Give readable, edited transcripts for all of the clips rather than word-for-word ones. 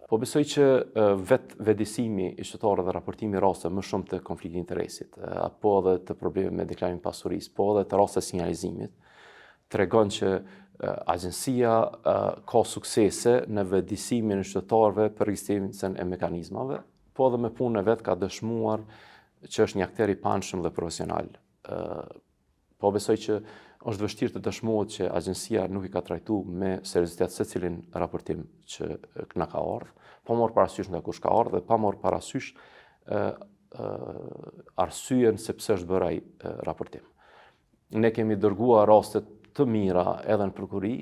Po besoj që vetë vetëdijsimi i qytetarëve dhe raportimi i rasteve më shumë të konfliktit interesit, apo edhe të problemeve me deklarimin e pasurisë, po edhe të rasteve sinjalizimit, tregon që agjencia ka suksese në vetëdijsimin e qytetarëve për ekzistencën e mekanizmave, po edhe me punën e vet ka dëshmuar që është një akter i paanshëm dhe profesional. Po besoj që është vështirë të dëshmohet që agjencia nuk i ka trajtu me seriozitet secilin raportim që na ka ardhë, pa marrë parasysh nga kush ka ardhë dhe pa marrë parasysh arsyen se pse është bërë ai raportim. Ne kemi dërguar raste të mira edhe në prokurori,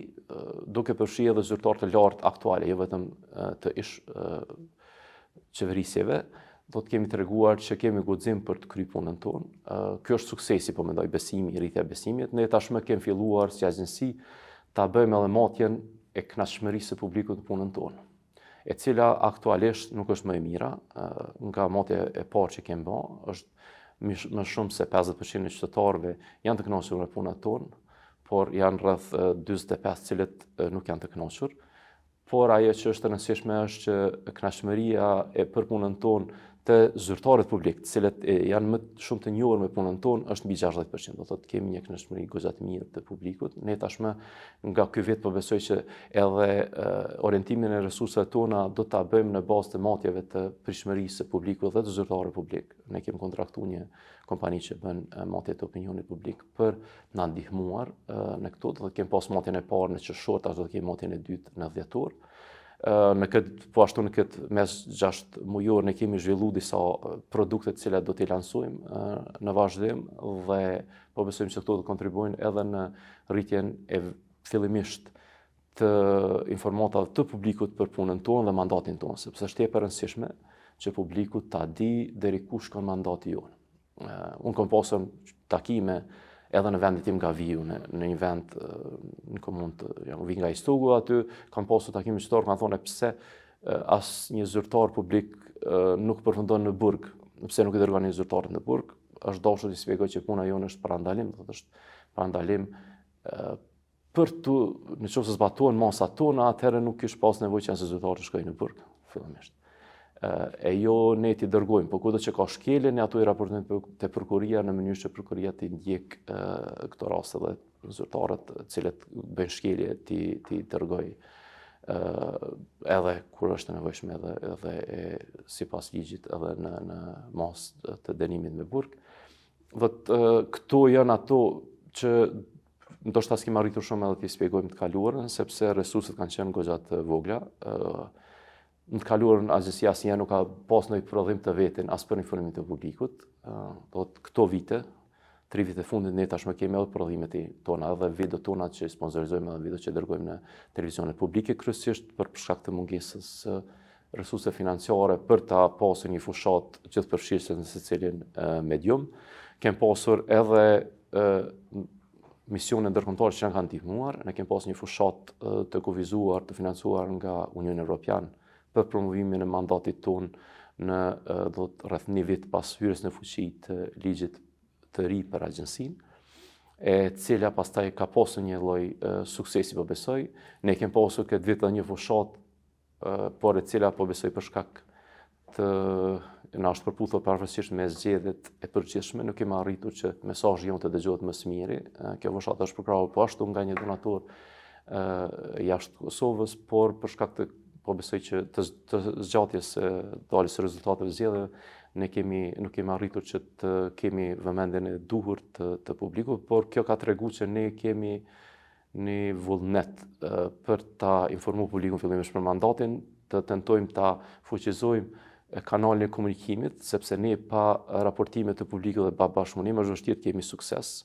duke përfshi edhe zyrtarë të lartë aktuale, jo vetëm të ish qeverisjeve, do të kemi treguar që kemi guxim për të kry punën tonë. Kjo është suksesi, po mendoj, besimi, rritja e besimit. Ne tashmë kemi filluar si agjenci ta bëjmë edhe matjen e kënaqshmërisë së publikut në punën tonë, e cila aktualisht nuk është më e mira, nga matja e parë që kemi bë, është më shumë se 50% e qytetarëve janë të kënaqur me punën tonë, por janë rreth 45 cilët nuk janë të kënaqur. Por ajo që është e rëndësishme është që kënaqshmëria e për punën tonë të zyrtarët publik, të cilët janë më shumë të njohur me punën tonë, është mbi 60%. Do thotë kemi një kënaqshmëri goxha të mirë të publikut. Ne tashmë nga ky vit po besoj që edhe orientimin e resurseve tona do ta bëjmë në bazë të matjeve të pritshmërisë së publikut dhe të zyrtarëve publik. Ne kemi kontraktuar një kompani që bën matje të opinionit publik për të na ndihmuar në këto, do të kemi pas matjen e parë në qershor, tash do të kemi matjen e dytë në dhjetor. Në këtë, po ashtu në këtë mes 6 mujor ne kemi zhvillu disa produkte të cilat do t'i lansojmë në vazhdim dhe po besojmë që këto do të kontribuojnë edhe në rritjen e fillimisht të informatave të publikut për punën tonë dhe mandatin tonë, sepse është tepër e rëndësishme që publiku ta di deri ku shkon mandati jonë. Unë kam pasur takime edhe në vendin tim nga vij unë, në një vend në komunë të, jam vi nga Istogu aty, kam pasur takime qytetarë, kanë thonë pse as një zyrtar publik nuk përfundon në burg, pse nuk i dërgoni zyrtarët në burg, është dashur të shpjegoj që puna jonë është parandalim, do të është parandalim për të, në qoftë se zbatohen masat tona, atëherë nuk kish pas nevojë që asnjë zyrtar të shkojë në burg, fillimisht. E jo ne t'i dërgojmë, po kudo që ka shkelje, ne ato i raportojmë te prokuroria në mënyrë që prokuroria t'i ndjek këto raste dhe zyrtarët të cilët bëjnë shkelje t'i t'i dërgoj edhe kur është e nevojshme edhe edhe e, sipas ligjit edhe në në masë të dënimit me burg. Dhe të, këto janë ato që ndoshta s'kemi arritur shumë edhe t'i shpjegojmë të kaluarën, sepse resurset kanë qenë goxha të vogla. Në të kaluarën agjencia asnjëherë nuk ka pas ndonjë prodhim të vetin as për informimin të publikut. Do të këto vite, 3 vite fundit ne tashmë kemi edhe prodhimet tona, edhe video tona që sponsorizojmë edhe video që dërgojmë në televizionet publike, kryesisht për shkak të mungesës së resurse financiare për ta pasur një fushatë gjithëpërfshirëse në secilin medium. Kem pasur edhe misione ndërkombëtare që na kanë ndihmuar. Ne kemi pasur një fushatë të kufizuar, të financuar nga Unioni Evropian për promovimin e mandatit tonë në do të rreth një vit pas hyrjes në fuqi të ligjit të ri për agjencinë, e cila pastaj ka pasur një lloj suksesi, po besoj. Ne kemi pasur këtë vit edhe një fushatë, por e cila po besoj për shkak të na është përputhur parafërsisht me zgjedhjet e përgjithshme, nuk kemi arritur që mesazhi jonë të dëgjohet më së miri. Kjo fushatë është përkrahur po ashtu nga një donator jashtë Kosovës, por për shkak të po besoj që të, të zgjatjes së daljes së rezultateve zgjedhjeve, ne kemi nuk kemi arritur që të kemi vëmendjen e duhur të të publikut, por kjo ka treguar që ne kemi një vullnet për ta informuar publikun fillimisht për mandatin, të tentojmë ta fuqizojmë kanalin e komunikimit, sepse ne pa raportime të publikut dhe pa bashkëpunim është vështirë të kemi sukses.